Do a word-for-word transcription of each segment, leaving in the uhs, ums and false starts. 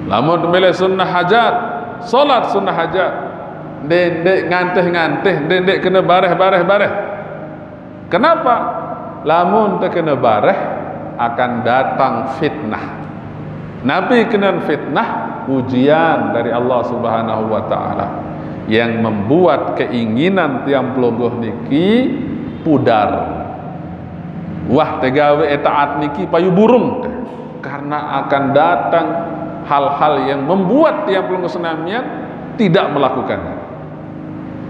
Lamun temilih sunnah hajat, salat sunnah hajat, ndeq-ndeq ngantih-ngantih, ndeq-ndeq kena bareh-bareh-bareh. Kenapa? Lamun tekena bareh, akan datang fitnah. Napi kenen fitnah? Ujian dari Allah Subhanahu wa Ta'ala, yang membuat keinginan tiang pelungguh niki pudar. Wah, tegawe taat niki payu burung, karena akan datang hal-hal yang membuat tiang pelungguh senamian tidak melakukannya.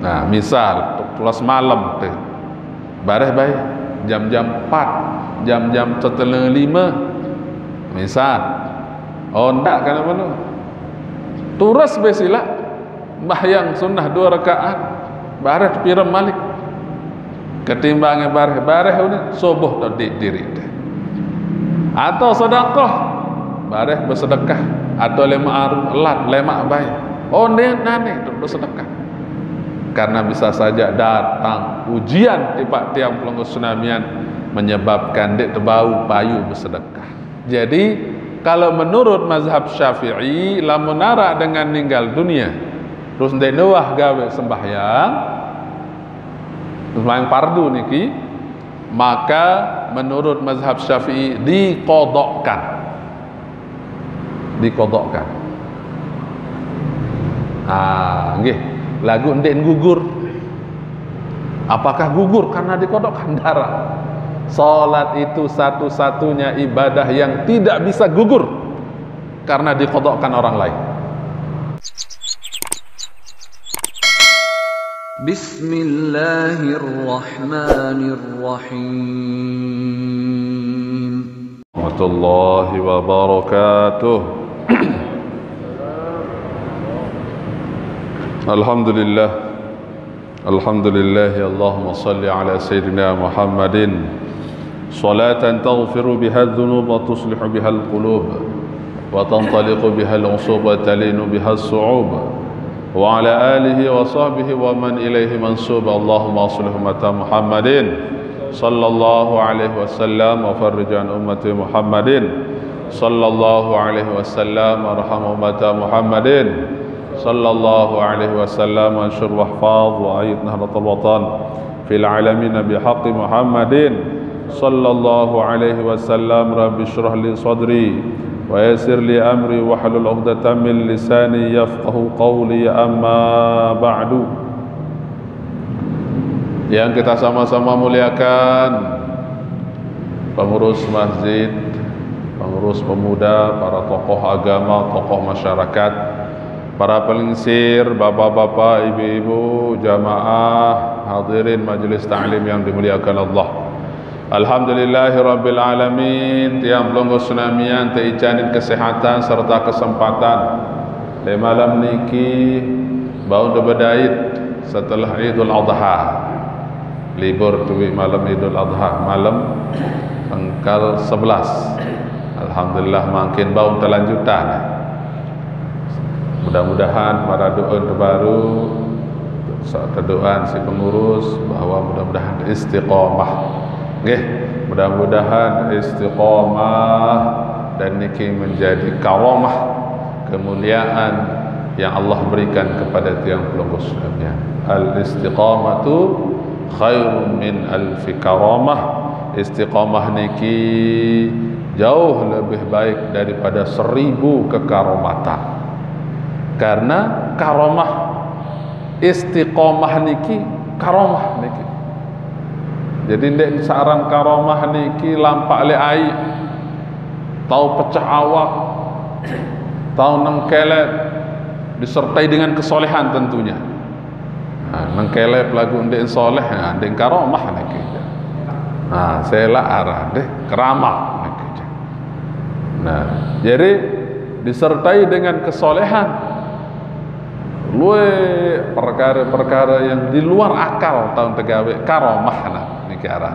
Nah, misal, tulas malem teh, bareh bae jam-jam empat, jam-jam setengah lima, misal. Oh, ndak, kenapa tu? Turus bae sila, mbahyang sunnah dua rakaat, bareh pirem malik. Ketimbang bareh-bareh unin, subuh tu di diri teh. Atau sedekah, bareh bersedekah, atau lemaq aru, elat, lemaq bae. Oh, ndeq nane tu bersedekah. Karena bisa saja datang ujian tipaq tiang pelungguh senamian menyebabkan ndeq tebau payu bersedekah. Jadi, kalau menurut mazhab Syafi'i, lamun araq dengan ninggal dunia, terus ndeq nuah gawe sembahyang, sembahyang fardu niki, maka menurut mazhab Syafi'i diqodokkan. Diqodokkan. Ah, nggih. Laguq ndeq gugur. Apakah gugur karena diqodokkan? Ndaraq. Salat itu satu-satunya ibadah yang tidak bisa gugur karena diqodokkan orang lain. Bismillahirrahmanirrahim. Warahmatullahi wabarakatuh. Alhamdulillah. Alhamdulillah. Allahumma salli ala sayyidina Muhammadin salatan taghfiru biha dzunub wa tuslihu biha al-qulub wa tantaliqu biha al-usub wa talinu biha as-su'ub. Wa ala alihi wa sahbihi wa man ilaihi mansub. Allahumma aslih ummata Muhammadin sallallahu alaihi wasallam wa farrij an ummati Muhammadin sallallahu alaihi wasallam, warham ummata Muhammadin sallallahu alaihi wasallam, anshur wahfaz wa ayyid Nahdlatal Watan fil alamin bihaqqi Muhammadin sallallahu alaihi wasallam. Rabbi shrah li sadri wa yassir li amri wahlul 'uqdatam min lisani yafqahu qawli. Amma ba'du. Yang kita sama-sama muliakan, pengurus masjid, pengurus pemuda, para tokoh agama, tokoh masyarakat, para pelingsir, bapak-bapak, ibu-ibu, jamaah, hadirin majelis taklim yang dimuliakan Allah. Alhamdulillahirabbil alamin, tiang pelungguh senamian teicanin kesehatan serta kesempatan. Leq malem niki bau tebedait setelah Idul Adha. Libur tuwi malem Idul Adha, malem tanggal sebelas. Alhamdulillah, mangkin bau telanjutan. Mudah-mudahan para do'en tebaru, sa-, tedo'an si pengurus, bahwa mudah-mudahan istiqomah. Nggih, mudah-mudahan istiqomah dan niki menjadi karomah, kemuliaan yang Allah berikan kepada tiang pelungguh sekalian. Al-istiqamatu khairun min alfi karamah. Istiqomah niki jauh lebih baik daripada seribu kekaromatan. Karena karomah, istiqomah niki karomah niki. Jadi ndeq saq aran karomah niki lampaq leq aiq, tao pecah awak, tao nengkelet, disertai dengan kesolehan tentunya. Nah, nengkelet laguq ndeq soleh, nah, ndeq karomah niki. Nah, selaq aran deh, keramat niki. Nah, jadi disertai dengan kesolehan. Lueq perkare-perkare yang di luar akal tao tegawe karomah, nah, niki aran.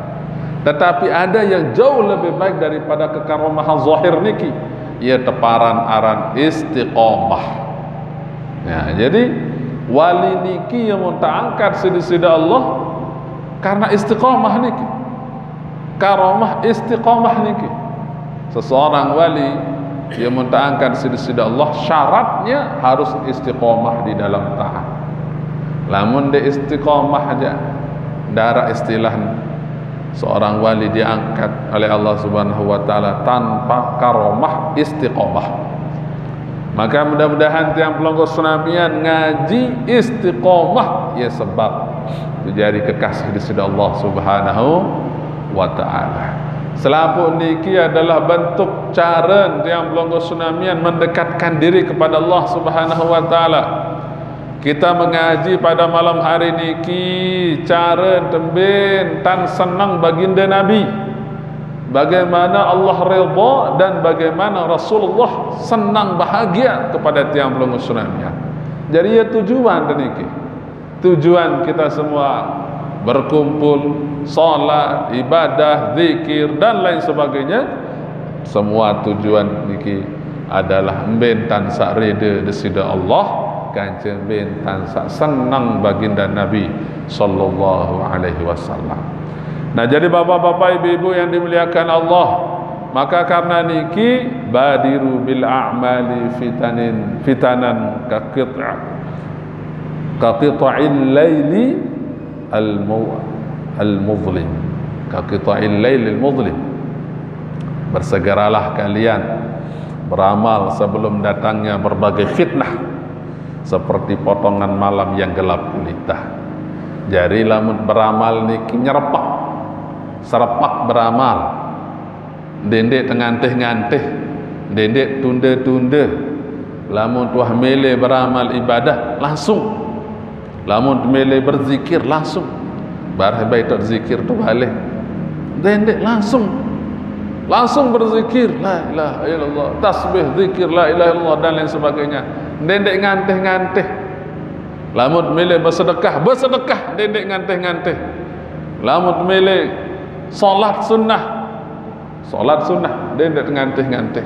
Tetapi ada yang jauh lebih baik daripada kekaromahan zahir niki. Ie teparan aran istiqomah. Nah, jadi wali niki yang mun teangkat siq Deside Allah karena istiqomah niki. Karomah istiqomah niki. Seseorang wali Ia mun taangkat sida-sida Allah, syaratnya harus istiqomah di dalam taat. Lamun ndak istiqomah aja, ndak ada istilah seorang wali diangkat oleh Allah Subhanahu wa Ta'ala tanpa karomah istiqomah. Maka mudah-mudahan tiang pelungguh senamian ngaji istiqomah, ya, sebab terjadi kekasih di sida Allah Subhanahu wa Ta'ala. Selapuq niki adalah bentuk cara tiang pelungguh senamian mendekatkan diri kepada Allah Subhanahu wa Ta'ala. Kita mengaji pada malam hari niki cara tembin tan senang baginda Nabi. Bagaimana Allah redha dan bagaimana Rasulullah senang bahagia kepada tiang pelungguh senamian. Jadi, ya, tujuan niki. Tujuan kita semua berkumpul, salat, ibadah, zikir, dan lain sebagainya, semua tujuan niki adalah mben tan saq reda desida Allah, kance mben tan saq senang baginda Nabi sallallahu alaihi wasallam. Nah, jadi bapak-bapak, ibu-ibu yang dimuliakan Allah, maka karena niki, badiru bil a'mali fitanin, fitanan ka qit'a, ka qita'il laili al-mu-, al-muzlim, ka qita'il lailil muzlim. Bersegeralah kalian beramal sebelum datangnya berbagai fitnah, seperti potongan malam yang gelap gulita. Jari lamun beramal niki nyerepak, serepak beramal. Ndendeq tengantih-ngantih, ndendeq tunde-tunde. Lamun tuah mele beramal ibadah, langsung. Lamun mele berzikir, langsung. Bareh bae toq zikir tu baleh. Ndendeq, langsung. Langsung berzikir, la ilaha illallah, tasbih, zikir, la ilaha illallah, dan lain sebagainya. Ndendeq ngantih-ngantih. Lamun mele besedekah, besedekah, ndendeq ngantih-ngantih. Lamun mele salat sunnah, salat sunnah, ndendeq ngantih-ngantih.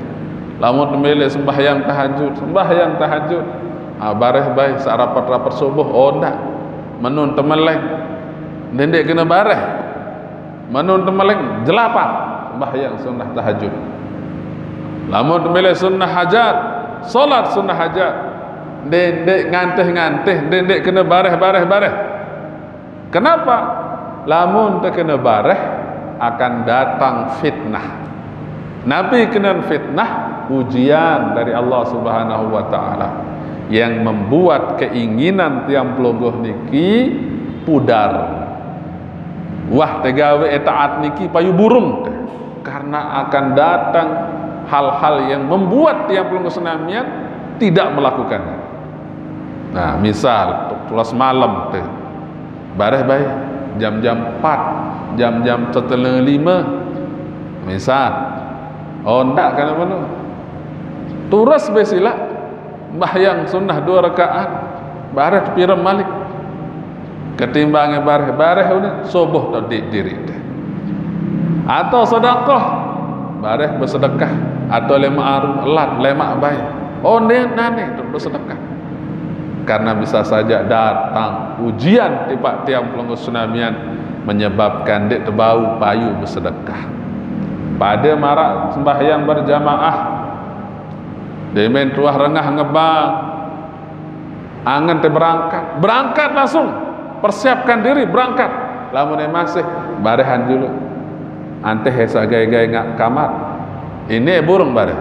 Lamun mele sembahyang tahajud, sembahyang tahajud. Ah, bareh bae saq rapet-rapet subuh, oh, ndak. Menun temeleng, ndendeq kene bareh. Menun temeleng, jelapan, sembahyang sunnah tahajud. Lamun mele sunnah hajat, salat sunnah hajat, ndendeq ngantih-ngantih, ndendeq kene bareh, bareh, bareh. Kenapa? Lamun tekene bareh, akan datang fitnah. Napi kenen fitnah? Ujian dari Allah Subhanahu wa Ta'ala, yang membuat keinginan tiang pelungguh niki pudar. Wah, tegawe taat niki payu burung, teh. Karena akan datang hal-hal yang membuat tiang pelungguh senamian tidak melakukannya. Nah, misal, tulas malem, teh. Bareh bae, jam-jam empat, jam-jam setengah lime. Misal. Oh, ndak, kenapa lu? Turus bae silaq. Mbahyang sunnah due rakaat. Bareh tepirem malik. Ketimbange bareh, bareh unin, subuh tadi diri deh. Atau sedekah. Bareh besedekah. Atau lemaq aru, elat, lemaq bae. Oh, ndeq nane besedekah. Karena bisa saja datang ujian tipaq tiang pelungguh senamian menyebabkan ndeq tebau payu besedekah. Pade maraq sembahyang berjamaah, demen tuah rengah ngebang, angen te berangkat, berangkat langsung, persiapkan diri berangkat. Lamun e masih, barehan julu. Anteh e saq gae-gae ngaq kamat. Ini burung bareh.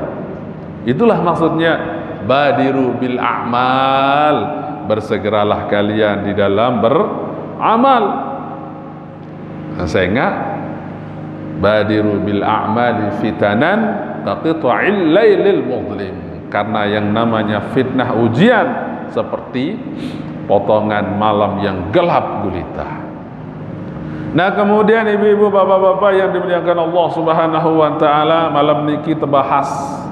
Itulah maksudnya, badiru bil a'mal, bersegeralah kalian di dalam beramal. Nah, sengaq, badiru bil a'mali fitanan kaqita'il lailil muzlim. Karena yang namanya fitnah, ujian, seperti potongan malam yang gelap gulita. Nah, kemudian ibu-ibu, bapak-bapak yang dimuliakan Allah Subhanahu wa Ta'ala, malam niki tebahas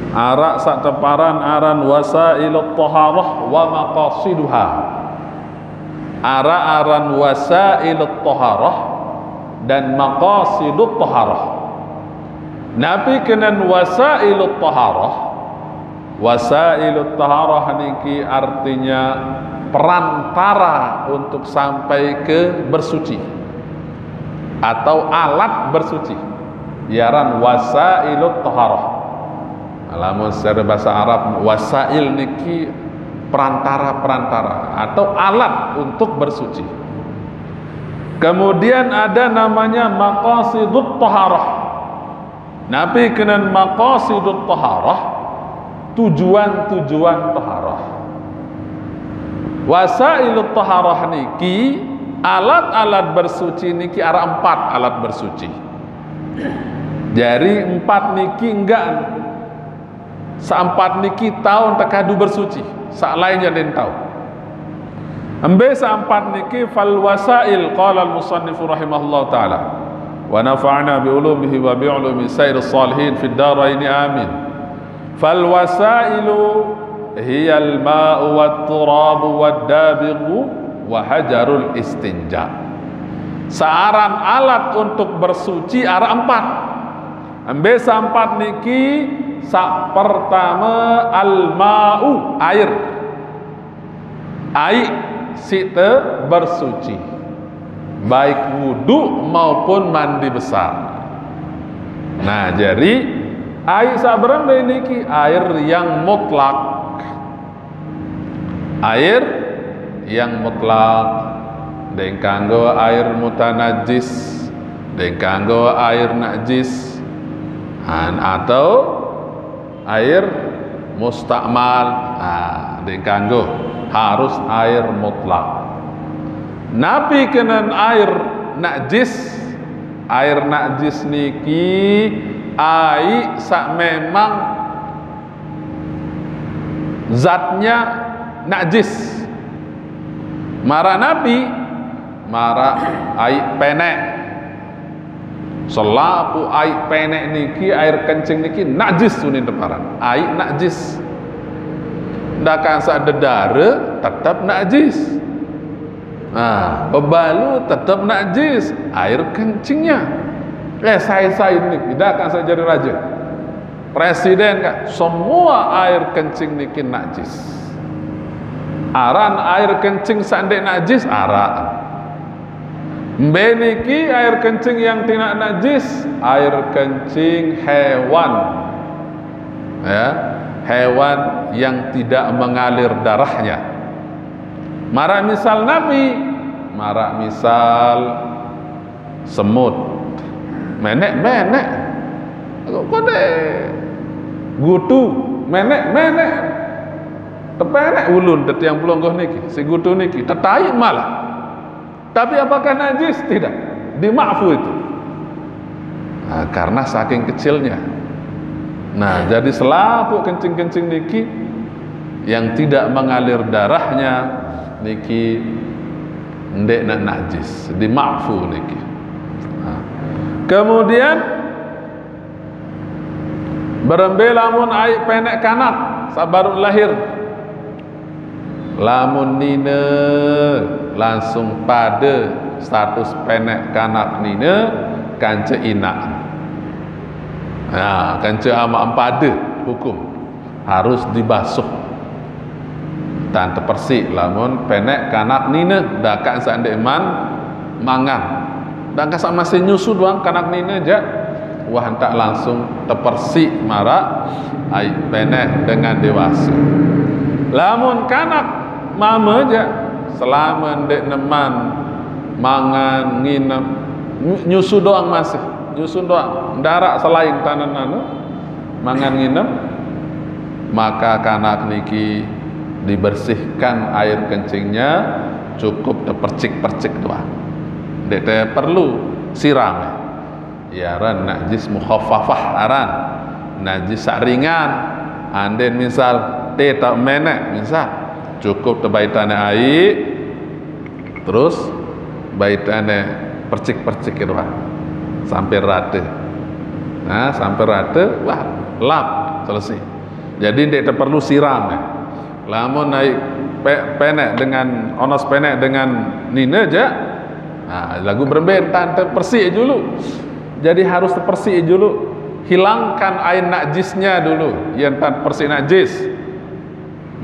araq saq teparan aran wasailut taharah wa maqasiduha. Araq aran wasailut taharah dan maqasidut taharah. Napi kenen wasailut taharah? Wasailut taharah niki artinya perantara untuk sampai ke bersuci atau alat bersuci. Iaran wasailut taharah. Lamun secara bahasa Arab, wasail niki perantara-perantara atau alat untuk bersuci. Kemudian ada namanya maqasidut taharah. Napi kenen maqasidut taharah, tujuan-tujuan taharah. Wasailut taharah niki, alat-alat bersuci niki, ada empat alat bersuci. Jadi empat niki enggak, saempat niki taun tekadu bersuci, selain yang den tahu. Embe saempat niki fal wasail, qala al musannifu rahimahullah taala. Wa nafa'na bi ulumihi wa bi ulumi sayyidis salihin fid daraini, amin. Fal wasailu hiyal ma'u wat turabu wad dabiqu wa hajarul istinja. Saaran alat untuk bersuci ada empat. Embe saempat niki, sa pertama al ma'u, air. Air site bersuci, baik wudu maupun mandi besar. Nah, jadi air saberembe niki air yang mutlak. Air yang mutlak, den kanggo air mutanajis, den kanggo air najis, han, atau air mustakmal, nah, den kanggo harus air mutlak. Napi kenen air najis? Air najis niki air sak memang zatnya najis. Mara napi? Mara air penek. Selapuh air penek niki, air kencing niki najis unin teparan. Air najis. Dakan sak dedare tetap najis. Nah, bebalu tetap najis, air kencingnya. Eh, saya-saya ini tidak akan saya jadi raja. Presiden kan, semua air kencing niki najis. Aran air kencing sande najis, aran. Mbe niki air kencing yang tidak najis? Air kencing hewan. Ya, hewan yang tidak mengalir darahnya. Mara misal napi? Mara misal semut. Menek, menek. Kok kode gutu, menek, menek. Tepenek ulun tetiang pelonggoh niki, si gutu niki, tetai malah. Tapi apakah najis? Tidak. Dima'fu itu. Nah, karena saking kecilnya. Nah, jadi selapuh kencing-kencing niki yang tidak mengalir darahnya niki ndek nak najis, dima'fu niki. Nah, kemudian berembe lamun air penek kanak sabaru lahir? Lamun nine, langsung pada status penek kanak nine kance inak. Nah, kance ama empada hukum harus dibasuh. Tan tepersik lamun penek kanak nine, dakan sande man mangan. Dakan sak masih nyusu doang kanak nine ja. Wah, entak langsung tepersik mara air penek dengan dewasa. Lamun kanak mama ja, selama ndek neman mangan nginem, nyusu doang masih, nyusu doang, ndarak selain tanan anu, mangan nginem, maka kanak niki dibersihkan air kencingnya, cukup tepercik-percik doang. Ndek te perlu siram. Ya, aran najis mukhaffafah aran. Najis sak ringan. Anden misal te tak menek misal, cukup tebaitane air, terus baitane percik-percik doang. Sampai rata. Nah, sampai rata, wah, lap, selesai. Jadi ndak perlu siram ya. Lamun naik pe-, penek dengan onos penek dengan nine ja. Nah, lagu berembe entan tepersik dulu. Jadi harus tepersik dulu. Hilangkan air najisnya dulu. Ya, entan persik najis.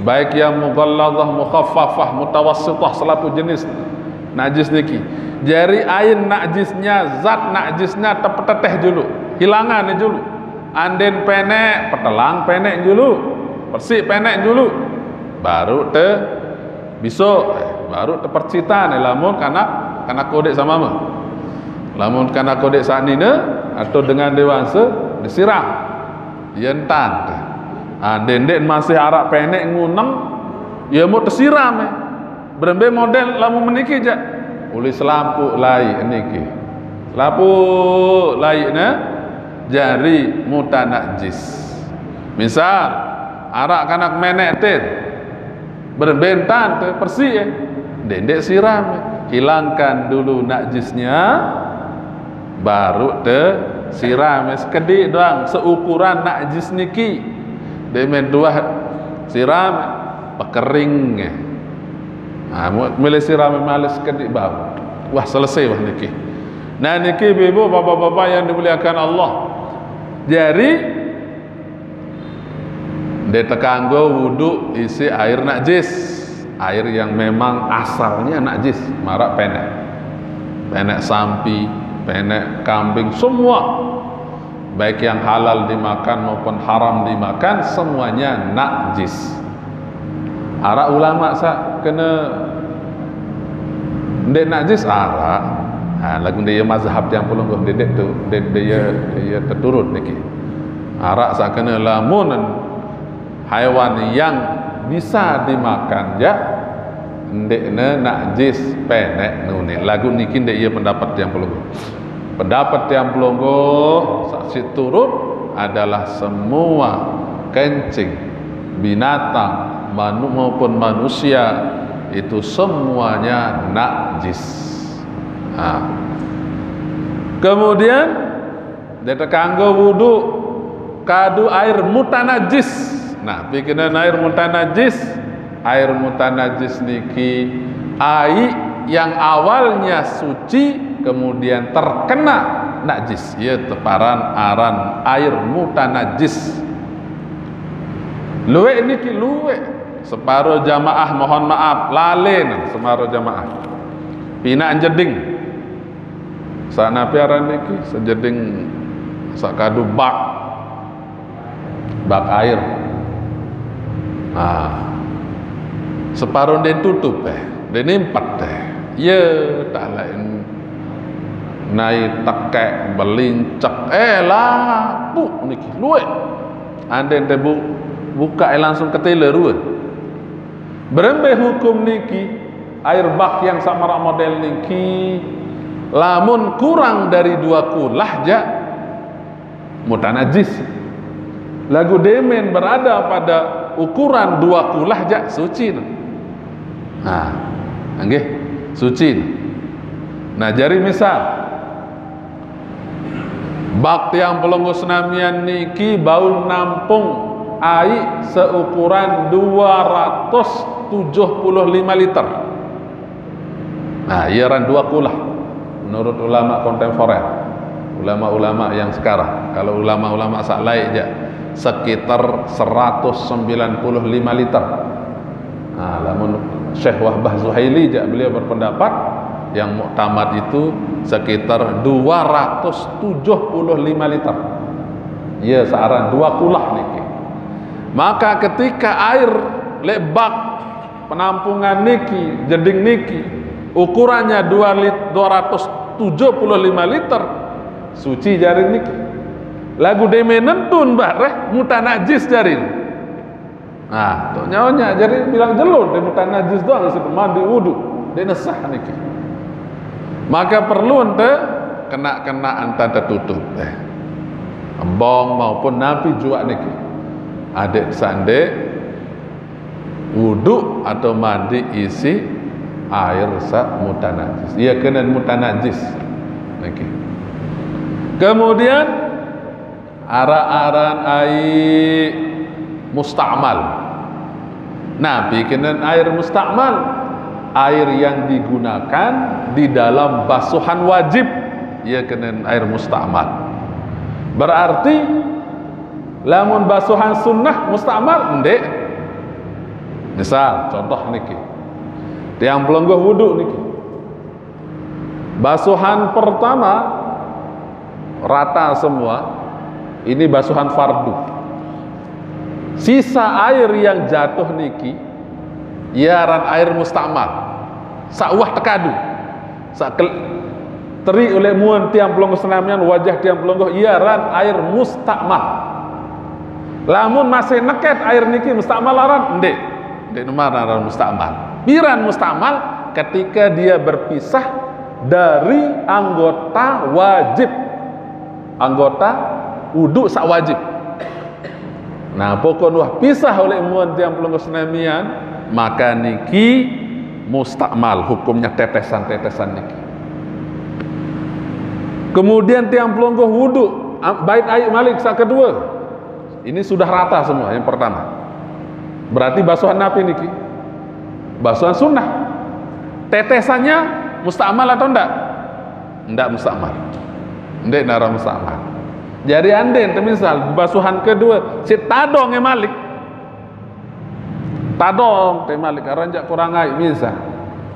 Baik yang mughalladhah, mukhaffafah, mutawassithah, selapuh jenis najis niki. Jadi air najisnya, zat najisnya tepeteteh dulu. Hilangan dulu. Andin penek, petelang penek julu, persik penek julu, baru te biso, baru te percitan. Lamun kanak, kanak kodik sama mah. Lamun kanak kodik sanina atau dengan dewasa, disiram. Yen tan te. Andin dek masih arak penek nguneng, ya mau tesiram, eh. Berembe model lamun meniki jak. Uli selampuk lai niki. Selampuk lai ne jari mutan najis. Misal, arak kanak menek te. Berembe tan te persik, eh. Dendek siram, eh. Hilangkan dulu najisnya, baru te siram, eh. Sekedik doang, seukuran najis niki. Demen tuah siram, pekering, eh. Nah, mu-, milih siram males kedik bau. Wah, selesai wah niki. Nah, niki ibu-ibu, bapak-bapak yang dimuliakan Allah. Jadi, de tekanggo wudu isi air najis. Air yang memang asalnya najis, marak penek. Penek sampi, penek kambing, semua. Baik yang halal dimakan maupun haram dimakan, semuanya najis. Arak ulama sa kena dek najis arak. Ha, lagu dia mazhab yang pelungguh dedek tu, dia, dia, dia terturun niki. Arak sa kena lamun haiwan yang bisa dimakan ja, ndek ne najis penek nuni. Lagu niki ndek ia pendapat yang pelungguh. Pendapat yang pelungguh saksi turut adalah semua kencing binatang, manu-, maupun manusia itu semuanya najis. Nah. Kemudian, dia tekanggo wudu, kadu air mutanajis. Nah, pikiran air mutanajis, air mutanajis niki ai yang awalnya suci kemudian terkena najis. Ya, teparan aran air mutanajis. Luwek niki luwek. Separo jamaah mohon maaf, lalen separo jamaah. Pinak jeding. Sanapi aran niki, sejeding sakadu bak. Bak air. Nah, separo den tutup, eh. Den impet, eh. Ya, tak lain. Nai tekek, belincek. Eh, lapu niki, luwek. Andai te bu-, buka, eh, langsung ketele rua. Berembe hukum niki, air bak yang samarak model niki, lamun kurang dari dua kulah ja, mutanajis. Lagu demen berada pada ukuran dua kulah ja, suci no. Nah, anggih, suci no. Nah, jari misal, bak tiang pelungguh senamian niki bau nampung ai seukuran dua ratus tujuh puluh lima liter. Nah, ia ran dua kulah menurut ulama kontemporer, ulama-ulama yang sekarang. Kalau ulama-ulama sak laik ja, sekitar seratus sembilan puluh lima liter. Nah, lamun Syekh Wahbah Zuhaili ja, beliau berpendapat yang muktamad itu sekitar dua ratus tujuh puluh lima liter. Ya, searan dua kulah niki. Maka ketika air lek bak penampungan niki, jeding niki, ukurannya dua lit-, dua ratus tujuh puluh lima liter, suci jari niki. Lagu demen nentun bareh, mutanajis jari. Nah, tu nyawa nya jari bilang jelo, dia mutanajis doang, sudah mandi wudu, dia nesah niki. Maka perlu ente kena-kena anta tertutup, eh. Embong maupun napi juak niki. Adik sandik, wudu atau mandi isi air sak mutanajis. Ia kena mutanajis. Niki. Kemudian, arak-aran ai mustamal. Napi kena air mustamal? Air yang digunakan di dalam basuhan wajib, ia kena air mustamal. Berarti, lamun basuhan sunnah mustamal, ndek. Misal, contoh niki. Tiang pelungguh wudu niki. Basuhan pertama rata semua. Ini basuhan fardu. Sisa air yang jatuh niki, ya aran air mustakmal. Sak wah tekadu. Sak kel- teri oleh muan tiang pelungguh senamian, wajah tiang pelungguh, ya aran air mustakmal. Lamun masih neket air niki, mustakmal aran? Ndik. Ndik nama aran mustakmal. Piran mustakmal? Ketika dia berpisah dari anggota wajib. Anggota wudhu sak wajib. Nah, pokok wah pisah oleh muan tiang pelungguh senamian, maka niki mustakmal, hukumnya tetesan-tetesan niki. Kemudian tiang pelungguh wudhu, am- bait air malik sak kedua. Ini sudah rata semua yang pertama. Berarti basuhan napi niki? Basuhan sunnah. Tetesannya mustakmal atau ndak? Ndak mustakmal. Ndak nara mustakmal. Jadi andai ente misal basuhan kedua, si tadong e malik. Tadong te malik, aran jak kurang ai misal.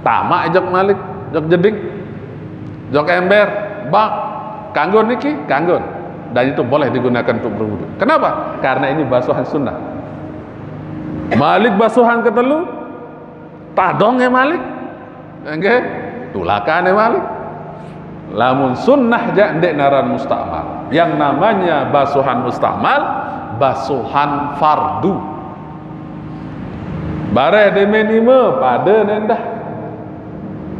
Tamak jok malik, jok jeding, jok ember, bak. Kanggo niki, kanggo. Dan itu boleh digunakan untuk berwudu. Kenapa? Karena ini basuhan sunnah. Malik basuhan ketelu, tadong e malik. Nggih, tulakan e malik. Lamun sunnah jak ndak naran mustakmal. Yang namanya basuhan mustakmal, basuhan fardu. Bareh deme nime, pada nendah.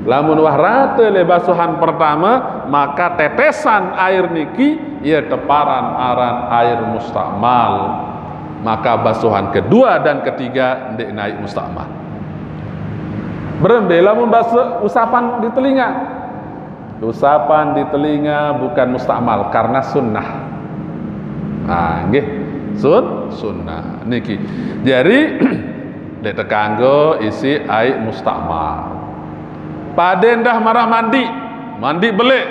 Lamun wah rata le basuhan pertama, maka tetesan air niki, ia teparan aran air mustakmal. Maka basuhan kedua dan ketiga ndak naik mustakmal. Berembe lamun basuh usapan di telinga? Usapan di telinga bukan mustakmal karena sunnah. Nah, nggih. Sun, sunnah. Niki. Jadi, dek tekanggo isi air mustakmal. Pada endah marah mandi, mandi belik.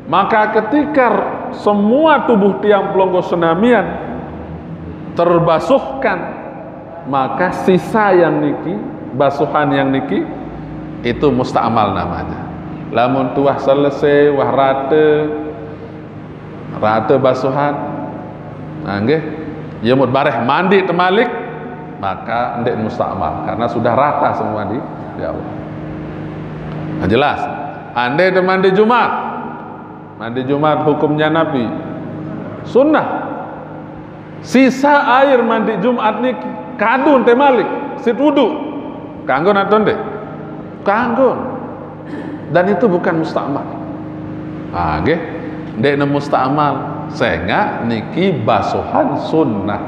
Maka ketika semua tubuh tiang pelonggo senamian terbasuhkan, maka sisa yang niki, basuhan yang niki, itu mustakmal namanya. Lamun tuah selesai, wah rata, rata basuhan, nah, nggih, ya mut bareh mandi temalik, maka ndak mustakmal karena sudah rata semua di, di awal. Nah, jelas. Andai te mandi Jumat, mandi Jumat hukumnya napi? Sunnah. Sisa air mandi Jumat niki kadu ente malik, sit wudu. Kanggo atau ndak? Kanggo. Dan itu bukan mustakmal. Ah, nggih. Ndak ne mustakmal. Sehingga niki basuhan sunnah,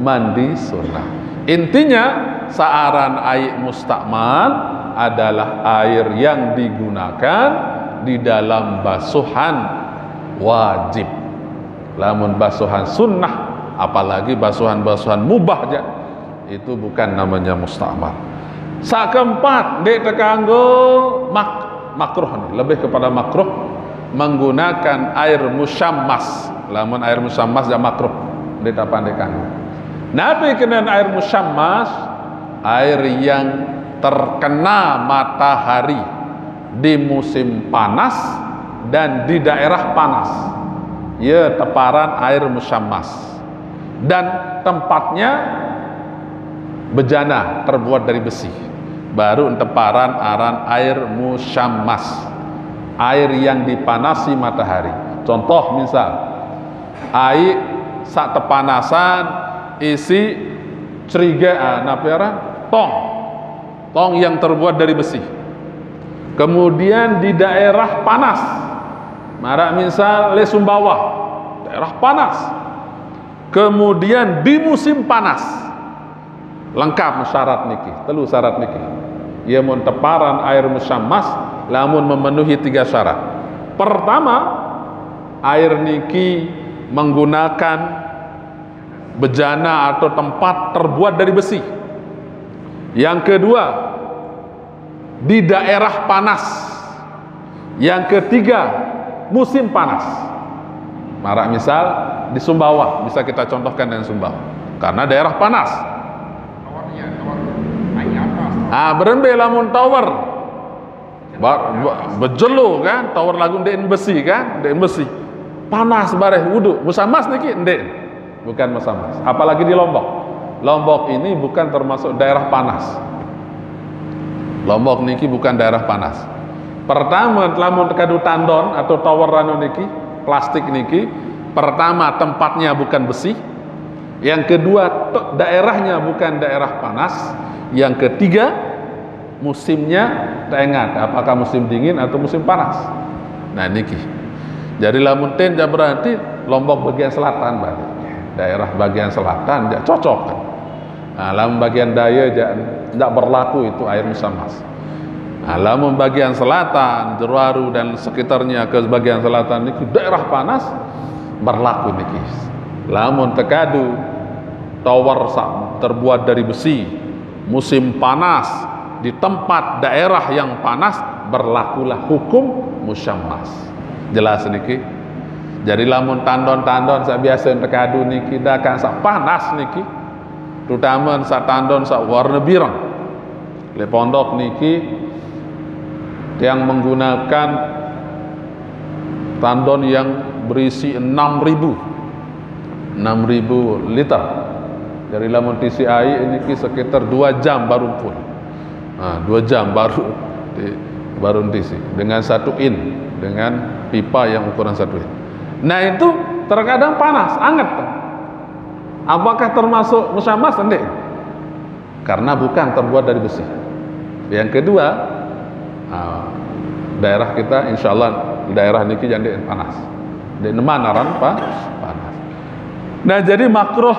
mandi sunnah. Intinya, saaran air mustakmal adalah air yang digunakan di dalam basuhan wajib. Lamun basuhan sunnah, apalagi basuhan-basuhan mubah ja, itu bukan namanya mustakmal. Sak keempat, ndak tekanggo mak-, makruh, lebih kepada makruh menggunakan air musyammas. Lamun air musyammas ja makruh, ndak apa ndak kanggo. Napi kenen air musyammas? Air yang terkena matahari di musim panas dan di daerah panas. Ya, teparan air musyammas. Dan tempatnya bejana terbuat dari besi. Baru teparan aran air musyammas. Air yang dipanasi matahari. Contoh misal, air sak tepanasan isi ceriga, ah, napi aran? Tong. Tong yang terbuat dari besi. Kemudian di daerah panas. Marak misal le Sumbawa. Daerah panas. Kemudian di musim panas. Lengkap syarat niki, telu syarat niki. Ia mun teparan air musyammas, lamun memenuhi tiga syarat. Pertama, air niki menggunakan bejana atau tempat terbuat dari besi. Yang kedua, di daerah panas. Yang ketiga, musim panas. Marak misal di Sumbawa, bisa kita contohkan dengan Sumbawa. Karena daerah panas. Ah, berembe lamun tower. Ba-, ba-, bejelo kan, tower lagu ndekin besi kan, ndekin besi. Panas bareh wudu. Musammas niki ndeq. Bukan musammas. Apalagi di Lombok. Lombok ini bukan termasuk daerah panas. Lombok niki bukan daerah panas. Pertama, lamun tekadu tandon atau tower anu niki, plastik niki, pertama, tempatnya bukan besi. Yang kedua, te-, daerahnya bukan daerah panas. Yang ketiga, musimnya teingat, apakah musim dingin atau musim panas. Nah, niki. Jadi lamun ten, ya berarti Lombok bagian selatan berarti. Daerah bagian selatan, ya cocok. Nah, lamun bagian daya, ya ndak berlaku itu air musammas. Nah, lamun bagian selatan, Jerowaru dan sekitarnya ke bagian selatan niki daerah panas, berlaku niki. Lamun tekadu tower sa-, terbuat dari besi, musim panas, di tempat daerah yang panas, berlakulah hukum musammas. Jelas niki? Jadi lamun tandon-tandon saq biase tekadu niki, dakaq saq panas niki, terutama saq tandon saq warne bireng. Leq pondok niki tiang menggunakan tandon yang berisi enam ribu, enam ribu liter. Jadi lamun tisi aiq niki sekitar dua jam baru full. Nah, dua jam baru di-, baru tisi dengan satu in, dengan pipa yang ukuran satu in. Nah, itu terkadang panas, anget. Apakah termasuk musammas? Ndeq. Karena bukan terbuat dari besi. Yang kedua, ah, daerah kita, insya Allah, daerah niki jaq ndeq panas. Ndeq neman aran pa-, panas. Nah, jadi makruh,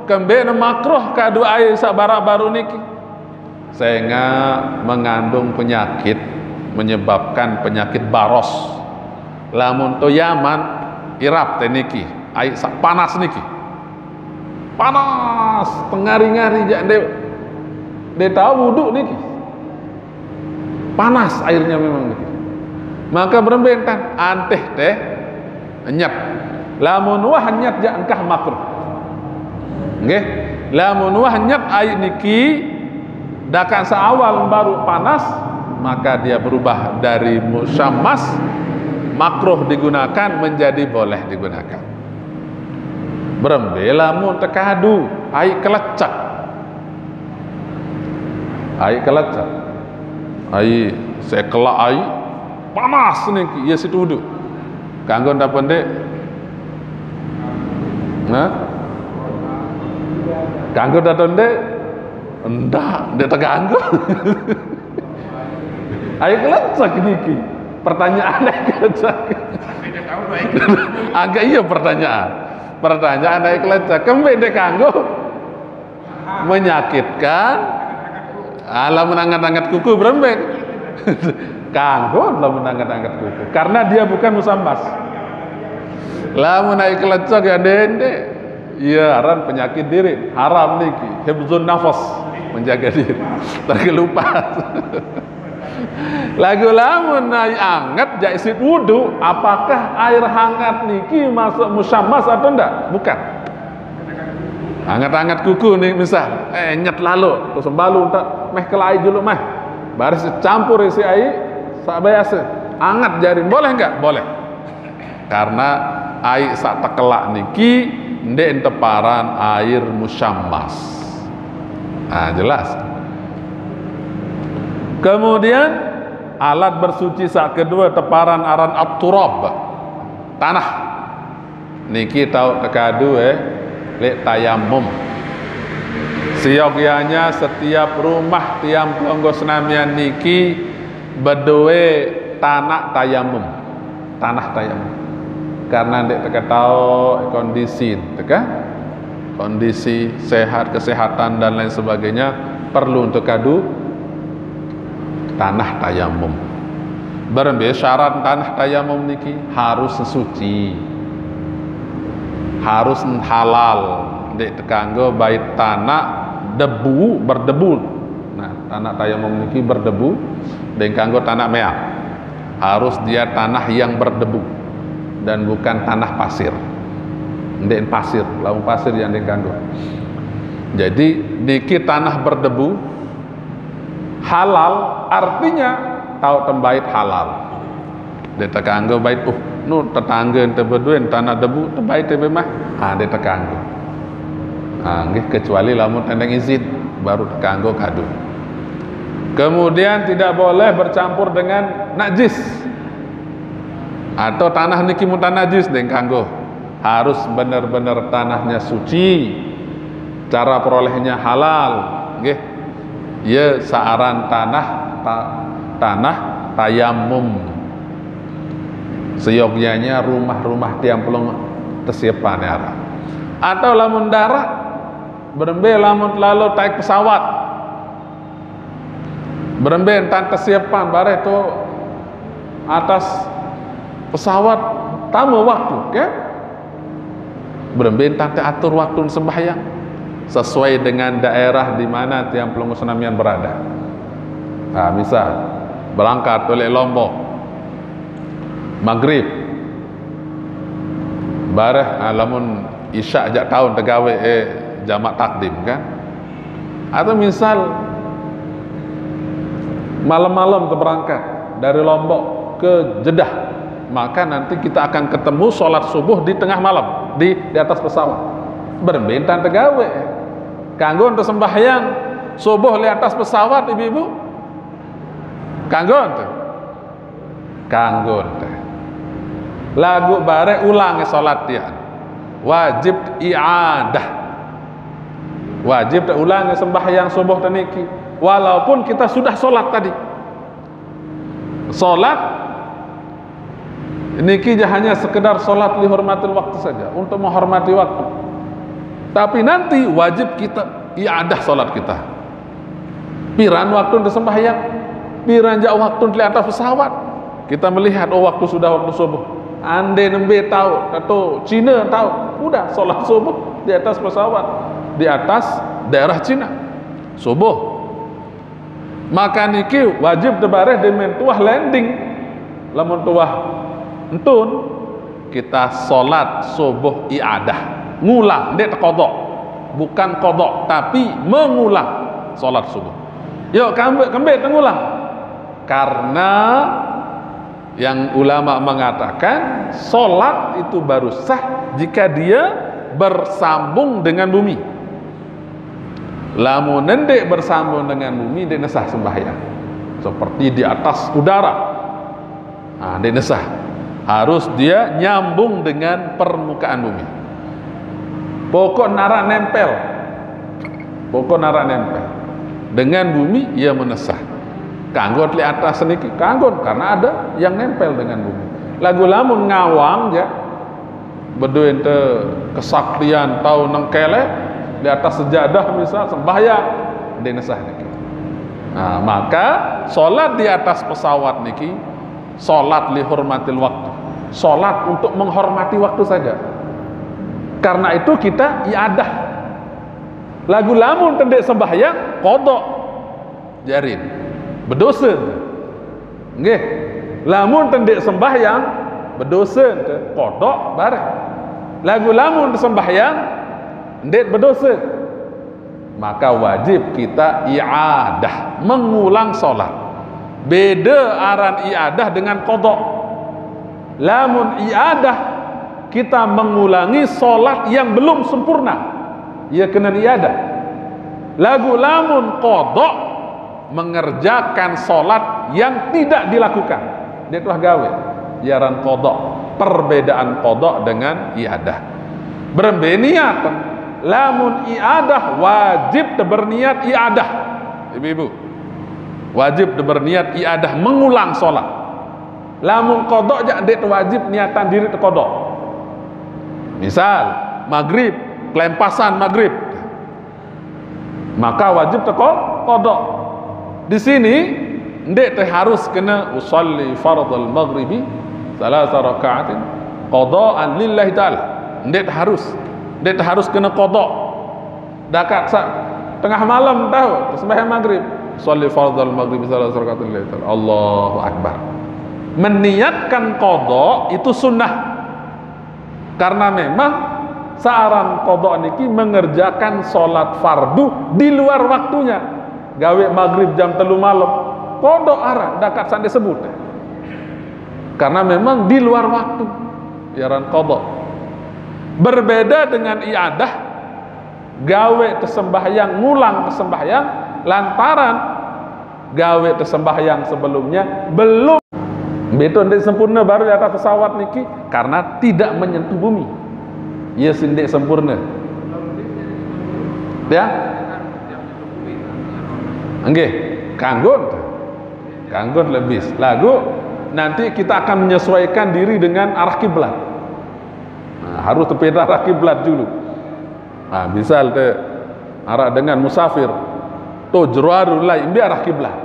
kembeqne makruh kadu aiq saq barak baruq niki. Sehingga mengandung penyakit, menyebabkan penyakit baros. Lamun to Yaman, irap te niki, aiq saq panas niki. Panas, tengari-ngari jaq ndeq, ndeq tao wudu niki. Panas airnya memang niki. Maka berembe entan, antih teh nyet. Lamun wah nyet jaq engkah makruh. Nggih. Lamun wah nyet aiq niki dakaq seawal baru panas, maka dia berubah dari musammas, makruh digunakan, menjadi boleh digunakan. Berembe lamun tekadu aiq kelecek. Aiq kelecek. Aiq sekelaq aiq panas niki, ye siq wudu. Kanggo ndeq ndeq? Nah? Kanggo ndeq ndeq? Ndak, ndeq tekanggo. Aiq kelecek niki. Pertanyaan aiq kelecek. Agak iya pertanyaan. Pertanyaan aiq kelecek. Kembeq ndeq kanggo? Menyakitkan. Ah, lamun anget-anget kuku berembe? Kanggo lamun anget-anget kuku. Karena dia bukan musammas. Lamun aiq kelecek ya ndeq ndeq. Iya, aran penyakit diri. Haram niki. Hifzun nafas. Menjaga diri. Terkelupas. Laguq lamun aiq anget jaq isiq wudu, apakah air hangat niki masuk musammas atau ndak? Bukan. Anget-anget kuku nih misal, eh, nyet lalo, terus balu entak meh kelai juluq meh. Baris campur isiq aiq saq biase. Anget jarin, boleh nggak? Boleh. Karena aiq saq tekelaq niki ndeq teparan air musammas. Nah, jelas. Kemudian alat bersuci saq kedue teparan aran at-turab. Tanah. Niki tao tekadu, eh, leq tayamum. Seyogianya setiap rumah tiang pelungguh senamian niki bedoe tanaq tayamum. Tanah tayamum. Karena ndeq teketao kondisi, teka? Kondisi sehat, kesehatan dan lain sebagainya perlu untuk kadu tanah tayamum. Berembe syarat tanah tayamum niki? Harus suci. Harus halal. Ndeq tekanggo bait tanaq debu, berdebu. Nah, tanaq tayamum niki berdebu, ndeq kanggo tanaq meaq. Harus dia tanah yang berdebu dan bukan tanah pasir. Ndeq pasir, lamun pasir ya ndeq kanggo. Jadi niki tanah berdebu, halal, artinya tao tembait halal. Ndeq tekanggo bait, uh, Nu tetangga ente beduin tanah debu, tebai tebe mah, ha, dia tekanggo. Ha, nggih, kecuali lamun tendeng izin, baru tekanggo kadu. Kemudian tidak boleh bercampur dengan najis. Atau tanah niki mun tan najis deng kanggo. Harus bener-bener tanahnya suci. Cara perolehnya halal, nggih. Ya, saaran tanah ta-, tanah tayamum. Seyogyanya rumah-rumah tiang pelung tesiepan ya. Atau lamun darat, berembe lamun lalu naik pesawat. Berembe entan tesiepan bareh tu atas pesawat tama waktu, ke? Berembe entan teh atur waktu sembahyang sesuai dengan daerah di mana tiang pelungguh senamian berada. Nah, misal berangkat oleh Lombok maghrib, bareh, ah, lamun isya jak taun tegawe, eh, jamak takdim, kan? Atau misal malam-malam terberangkat dari Lombok ke Jeddah, maka nanti kita akan ketemu sholat subuh di tengah malam di, di atas pesawat. Berembe entan tegawe. Kanggo ente sembahyang subuh di atas pesawat, ibu-ibu? Kanggo ente? Kanggo ente. Lagu bareh ulang sholat dia. Wajib i'adah. Wajib teh ulang sembahyang subuh teniki. Walaupun kita sudah sholat tadi. Sholat niki hanya sekedar sholat lihurmatil waktu saja, untuk menghormati waktu. Tapi nanti wajib kita i'adah sholat kita. Piran waktu ente sembahyang, piran jak waktu ente di atas pesawat. Kita melihat, oh, waktu sudah waktu subuh. Ande nembe tahu, atau Cina tahu, udah sholat subuh di atas pesawat, di atas daerah Cina. Subuh. Maka niki wajib tebareh demen tuah landing. Lamun tuah entun, kita sholat subuh i'adah. Ngulang, ndeq tekodok. Bukan kodok, tapi mengulang sholat subuh. Yuk, kembe, kembe tengulang. Karena yang ulama mengatakan sholat itu baru sah jika dia bersambung dengan bumi. Lamun ndeq bersambung dengan bumi, ndeq nesah sembahyang. Seperti di atas udara. Nah, ndeq nesah. Harus dia nyambung dengan permukaan bumi. Pokok narak nempel. Pokok narak nempel. Dengan bumi, ia menesah. Kanggo di atas niki, kanggo, karena ada yang nempel dengan bumi. Lagu lamun ngawang, ya, bedoe ente kesaktian tau nengkele di atas sejadah misal, sembahyang, ndeq nesah niki. Nah, maka sholat di atas pesawat niki, sholat lihurmatil waktu. Sholat untuk menghormati waktu saja. Karena itu kita i'adah. Lagu lamun tendeq sembahyang, kodok. Jarin. Bedose. Nggih. Lamun tendeq sembahyang, bedose ente, kodok bareh. Lagu lamun sembahyang, ndeq bedose. Maka wajib kita i'adah, mengulang sholat. Beda aran i'adah dengan kodok. Lamun i'adah, kita mengulangi sholat yang belum sempurna. Ia kena i'adah. Lagu lamun kodok, mengerjakan sholat yang tidak dilakukan. Ndeq tuah gawe. Iaran kodok. Perbedaan kodok dengan i'adah. Berembe niat. Lamun i'adah wajib berniat i'adah. Ibu-ibu. Wajib berniat i'adah mengulang sholat. Lamun kodok jak ndeq wajib niatan diriq tekodok. Misal, maghrib, kelempasan maghrib. Maka wajib teko kodok. Di sini ndeq teharus kena usalli fardal maghribi salasa rakaatin qadaan lillahi ta'ala. Ndeq teharus. Ndeq teharus kena kodok. Dakak sa-, tengah malam tahu, sembahyang maghrib. Usalli fardal maghribi salasa rakaatin lillahi ta'ala. Allahu Akbar. Meniatkan kodok itu sunnah. Karena memang searan kodok niki mengerjakan sholat fardu di luar waktunya. Gawe maghrib jam telu malam. Kodok aran, dakak saq ndeq sebut. Karena memang di luar waktu. Biaran qadha. Berbeda dengan i'adah, gawe tesembahyang, ngulang tesembahyang, lantaran gawe tesembahyang sebelumnya belum. Betul, ndeq sempurna baru di atas pesawat niki, karena tidak menyentuh bumi. Iya sih ndeq sempurna. Ya? Nggih, kanggo. Kanggo lebih. Lagu nanti kita akan menyesuaikan diri dengan arah kiblat. Nah, harus tepeda arah kiblat dulu. Nah, misal te araq dengan musafir, to jero arah lai, mbe arah kiblat.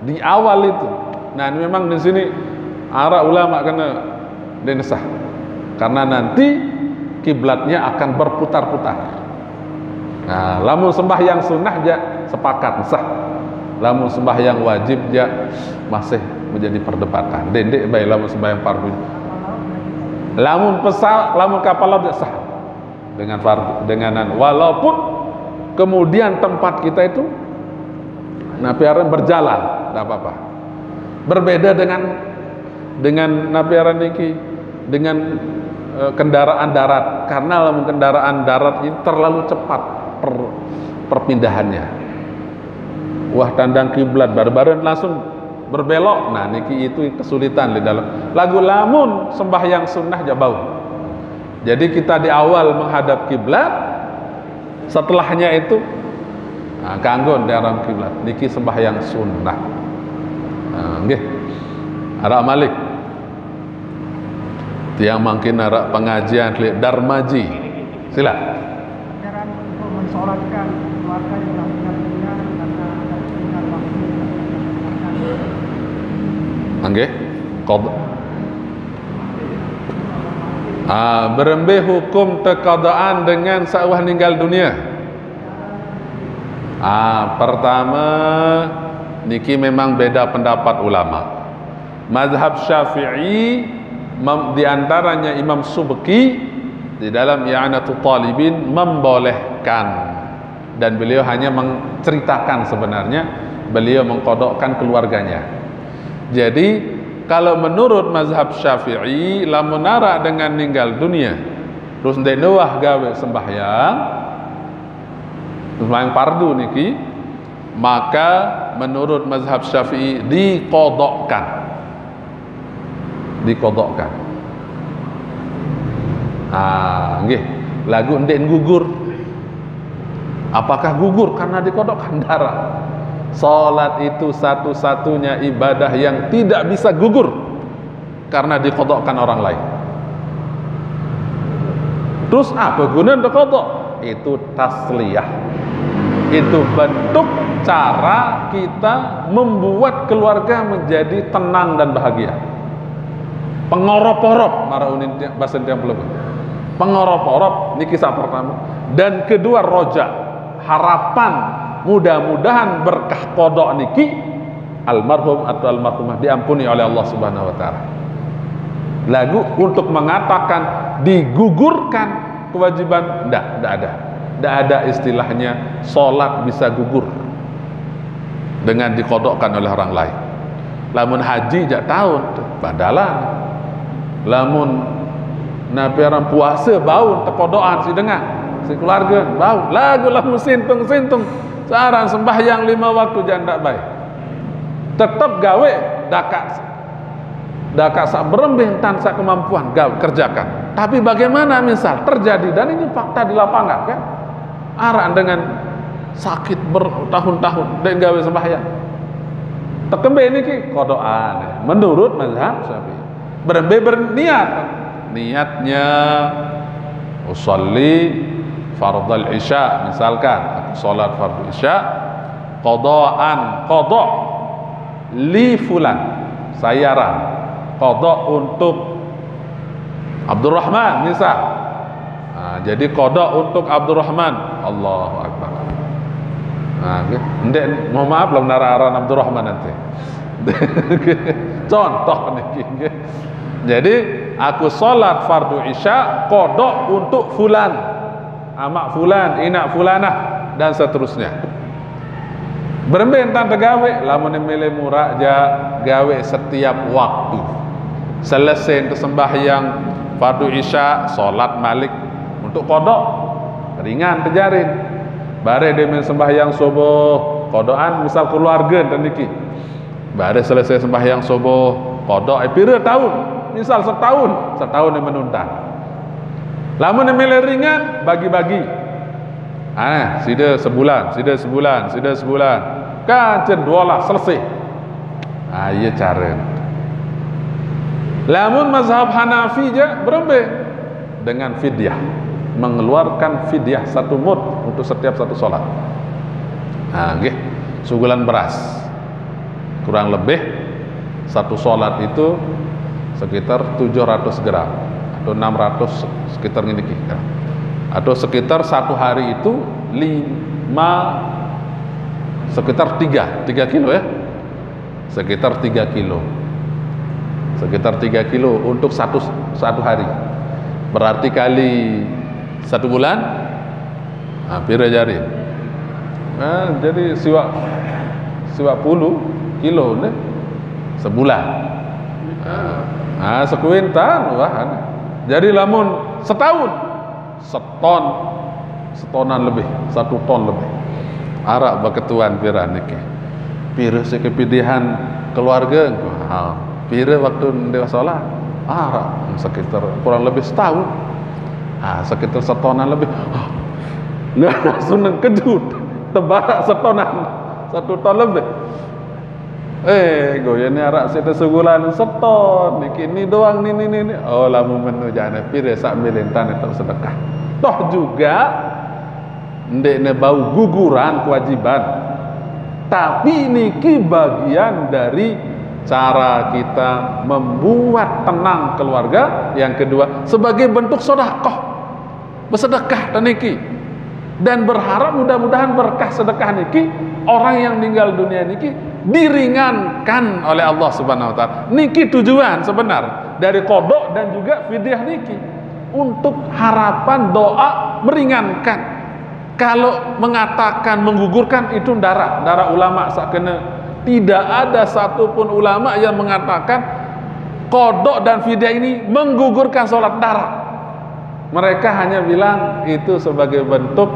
Di awal itu. Nah, ini memang di sini araq ulama kena denesah. Karena nanti kiblatnya akan berputar-putar. Nah, lamun sembahyang sunnah ja sepakat sah. Lamun sembahyang wajib ja masih menjadi perdebatan. Ndeq, ndeq bae lamun sembahyang fardu. Lamun pesawat, lamun kapal laut ja sah. Dengan fardu, dengan anu. Walaupun kemudian tempat kita itu napi aran berjalan, ndak apa-apa. Berbeda dengan, dengan napi aran niki, dengan, eh, kendaraan darat. Karena lamun kendaraan darat ini terlalu cepat per-, perpindahannya. Wah, tandang kiblat, baru-baru langsung berbelok. Nah, niki itu kesulitan di dalam. Lagu lamun sembahyang sunnah ja bau. Jadi kita di awal menghadap kiblat, setelahnya itu, nah, kanggo ndarang kiblat. Niki sembahyang sunnah. Nah, nggih. Araq malik. Tiang mangkin araq pengajian leq Darmaji. Sila. Ajaran untuk mensolatkan keluarga yang telah meninggal dunia karena ada tinggal waktu. Nggih. Qad-, ah, berembe hukum teqadaan dengan saq wah ninggal dunia? Ah, pertama, niki memang beda pendapat ulama. Mazhab Syafi'i, mem-, di antaranya Imam Subki di dalam I'anatul Talibin membolehkan. Dan beliau hanya menceritakan sebenarnya, beliau mengqadakkan keluarganya. Jadi, kalau menurut mazhab Syafi'i, lamun araq dengan ninggal dunia, terus ndeqne wah gawe sembahyang, sembahyang fardu niki, maka menurut mazhab Syafi'i diqadakkan. Diqadakkan. Ah, nggih. Lagu ndeq gugur. Apakah gugur karena diqadakkan? Ndaraq. Salat itu satu-satunya ibadah yang tidak bisa gugur karena diqadakkan orang lain. Terus apa gunane diqadak? Itu tasliyah. Itu bentuk cara kita membuat keluarga menjadi tenang dan bahagia. Pengorop-orop, maraq unin ti-, base tiang pelebur. Pengorop-orop, niki saq pertama. Dan kedua, roja, harapan, mudah-mudahan berkah qadak niki, almarhum atau almarhumah diampuni oleh Allah Subhanahu wa Ta'ala. Lagu untuk mengatakan digugurkan kewajiban, ndak, ndak ada. Ndak ada istilahnya salat bisa gugur dengan diqadakkan oleh orang lain. Lamun haji jaq taun, badalan. Lamun napi aran puase baun teqadakan siq dengan, siq keluarge, baun. Lagu lamun sintung-sintung, searan sembahyang lime waktu jaq ndak bae. Tetep gawe dakaq, dakaq saq berembe entan saq kemampuan gawe kerjakan. Tapi bagaimana misal terjadi, dan ini fakta di lapangan kan? Araq dengan sakit bertahun-tahun, ndeq gawe sembahyang. Tekembe niki qadakan menurut mazhab Syafi'i. Berembe berniat. Niatnya usolli fardal isya, misalkan, aku salat fardu isya, qadaan, qada li fulan, sayaran, qada untuk Abdurrahman, misal. Nah, jadi qada untuk Abdurrahman. Allahu Akbar. Nah, nggih. Ndeq, mohon maaf, lamun araq aran Abdurrahman nanti. Contoh niki, nggih. Jadi, aku salat fardu isya, qada untuk fulan, amaq fulan, inaq fulanah, dan seterusnya. Berembe entan tegawe, lamun mele murah ja gawe setiap waktu. Selesai ente sembahyang fardu isya, salat malik untuk qada. Ringan te jari. Bareh dia main sembahyang subuh, qadaan misal keluarga ente niki. Bareh selesai sembahyang subuh, qada, eh, pira taun? Misal setahun, setahun dia menunda. Lamun dia milih ringan, bagi-bagi. Ah, sida sebulan, sida sebulan, sida sebulan. Kancen dua belas selesai. Ah, iya cara. Lamun mazhab Hanafi ja berembe dengan fidyah, mengeluarkan fidyah satu mud untuk setiap satu salat. Ah, nggih, sugulan beras. Kurang lebih satu salat itu sekitar tujuh ratus gram atau enam ratus, sekitar ngene iki, gram. Atau sekitar satu hari itu lima, sekitar tiga, tiga kilo ya. Sekitar tiga kilo. Sekitar tiga kilo untuk satu, satu hari. Berarti kali satu bulan, hampir aja hari. Nah, jadi siwak, siwak puluh kilo nih sebulan. Nah, nah, sekuintal, wah. Jadi lamun setahun, seton, setonan lebih, satu ton lebih. Arak beketuan pira niki. Pira sik kepidihan keluarga, ha, pira waktu dia salat. Arak sekitar kurang lebih setahun. Ah, sekitar setonan lebih. Ah, nah, langsung nang kejut. Tebarak setonan. Satu ton lebih. Eh, goyene arak sik sugulan seton. Niki ni doang ni, ni, ni, ni. Oh, lamun menu jane pire sak milintan itu sedekah. Toh juga ndekne bau guguran kewajiban. Tapi niki bagian dari cara kita membuat tenang keluarga. Yang kedua, sebagai bentuk sedekah. Bersedekah ta niki. Dan berharap mudah-mudahan berkah sedekah niki, orang yang meninggal dunia niki diringankan oleh Allah Subhanahu wa taala. Niki tujuan sebenar dari qada dan juga fidyah niki, untuk harapan doa meringankan. Kalau mengatakan menggugurkan, itu ndak arak, ndak arak ulama sakena. Tidak ada satu pun ulama yang mengatakan qada dan fidyah ini menggugurkan salat, ndak arak. Mereka hanya bilang itu sebagai bentuk,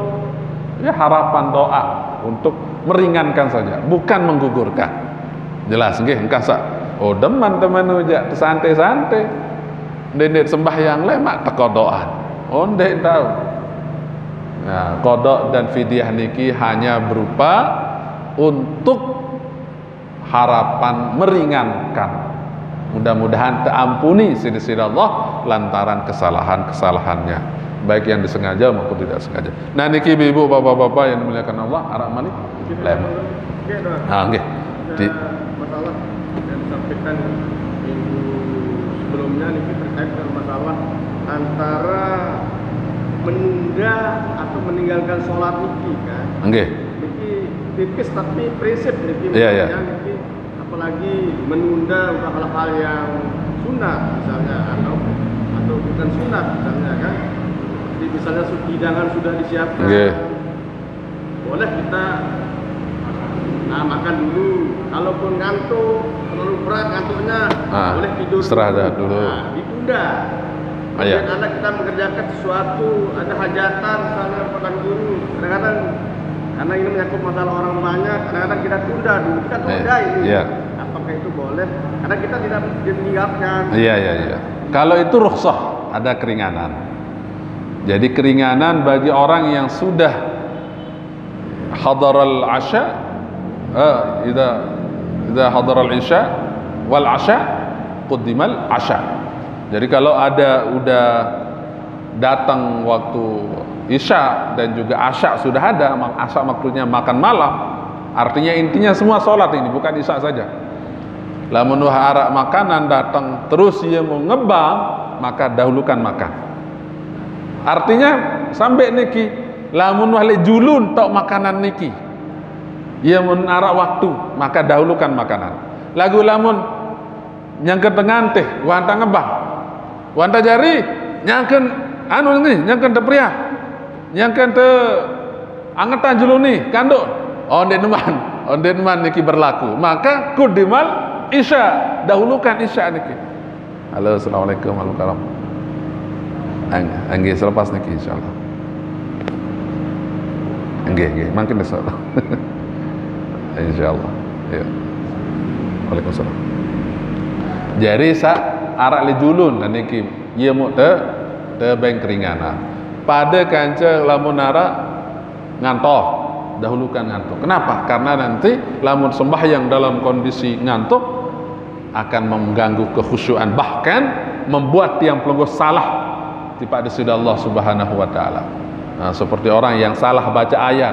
ya, harapan doa untuk meringankan saja, bukan menggugurkan. Jelas nggih, engkah sak. Oh, demen temen uja, santai-santai. Ndeq-ndeq sembahyang le mak teko doa. Oh, ndeq tau. Nah, qada dan fidyah niki hanya berupa untuk harapan meringankan. Mudah-mudahan terampuni sida-sida Allah lantaran kesalahan-kesalahannya, baik yang disengaja maupun tidak sengaja. Nah, niki ibu-ibu, bapak-bapak yang dimuliakan Allah, arak malih. Lem. Oke, Dok. Ah, nggih. Ada masalah yang disampaikan minggu sebelumnya niki terkait dengan masalah antara menunda atau meninggalkan sholat niki, kan. Nggih. Niki tipis tapi prinsip niki. Iya, iya. Maksudnya niki apalagi menunda untuk hal-hal yang sunat misalnya, atau, atau bukan sunat misalnya, kan. Seperti misalnya su-, hidangan sudah disiapkan. Nggih. Boleh kita, nah, makan dulu. Kalaupun ngantuk, terlalu berat ngantuknya, ah, boleh tidur istirahat dulu. Dulu. Nah, ditunda. Ah, iya. Kemudian ada kita mengerjakan sesuatu, ada hajatan misalnya Pak Guru. Kadang-kadang karena ini menyangkut masalah orang banyak, kadang-kadang kita tunda dulu. Kita tunda ini. Iya. Apakah itu boleh? Karena kita tidak meninggalkan. Iya, iya, iya. Kalau itu rukhsah, ada keringanan. Jadi keringanan bagi orang yang sudah hadaral asya, eh, idza, idza hadaral isya wal asya, quddimal asya. Jadi kalau ada udah datang waktu isya dan juga asya sudah ada, mak-, asya maksudnya makan malam, artinya intinya semua sholat ini, bukan isya saja. Lamun wah arak makanan datang terus ia mau ngebang, maka dahulukan makan. Artinya sampai niki, lamun wah lek julun tok makanan niki, ia mun arak waktu, maka dahulukan makanan. Lagu lamun nyangkut tengah teh, wanta ngebang. Wanta jari, nyangkut anu nggih, nyangkut tepriak. Nyangkut te angetan julun ni, kanduk. Onde neman, onde neman niki berlaku. Maka kudimal isya, dahulukan isya niki. Halo, assalamualaikum warahmatullahi wabarakatuh. Ang-, anggih, selepas niki, insyaallah. Anggih, anggih, mangkin besok. Insyaallah. Ya. Waalaikumsalam. Jadi, sa arak le julun niki, ye mu te, te beng keringanan. Pada kanca lamun arak ngantuk, dahulukan ngantuk. Kenapa? Karena nanti lamun sembahyang dalam kondisi ngantuk, akan mengganggu kekhusyuan, bahkan membuat tiang pelungguh salah tiba di sisi Allah Subhanahu wa taala. Nah, seperti orang yang salah baca ayat.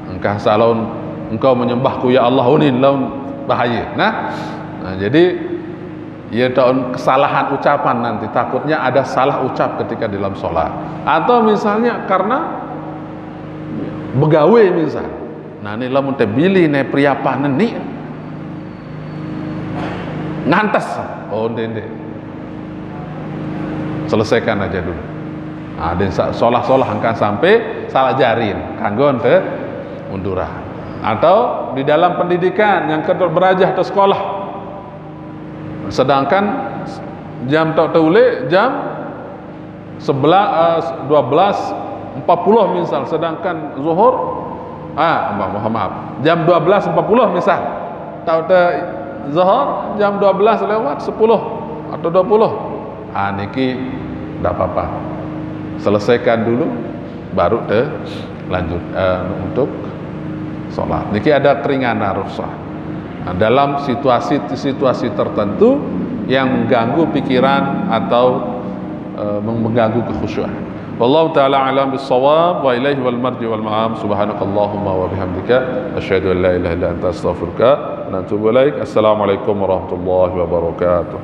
Engkah salon engkau menyembahku ya Allah unin laun bahaya. Nah, nah jadi ia tahu kesalahan ucapan nanti, takutnya ada salah ucap ketika dalam sholat. Atau misalnya karena begawe misal. Nah, ini lamun teh bilih ne priapan ni ngantes. Oh, ndek, ndek. Selesaikan aja dulu. Nah, dan sa-, solah-solah engkang sampai salah jarin, kanggo ente munduran. Atau di dalam pendidikan yang kedua berajah atau sekolah. Sedangkan jam tok teule jam sebelas, eh, dua belas empat puluh misal, sedangkan zuhur, ah, maaf, maaf, maaf, jam dua belas empat puluh misal, tahu te zuhur jam dua belas lewat sepuluh atau dua puluh, ah, niki ndak apa-apa, selesaikan dulu, baru te lanjut, eh, untuk sholat. Niki ada keringanan rukhsah. Nah, dalam situasi-situasi tertentu yang mengganggu pikiran atau, eh, mengganggu kekhusyuan. Wallahu taala alam bisawab wa ilaihi wal marji wal ma'ab. Subhanakallahumma wa bihamdika, asyhadu an la ilaha illa anta, astaghfiruka wa atubu ilaik. Assalamualaikum warahmatullahi wabarakatuh.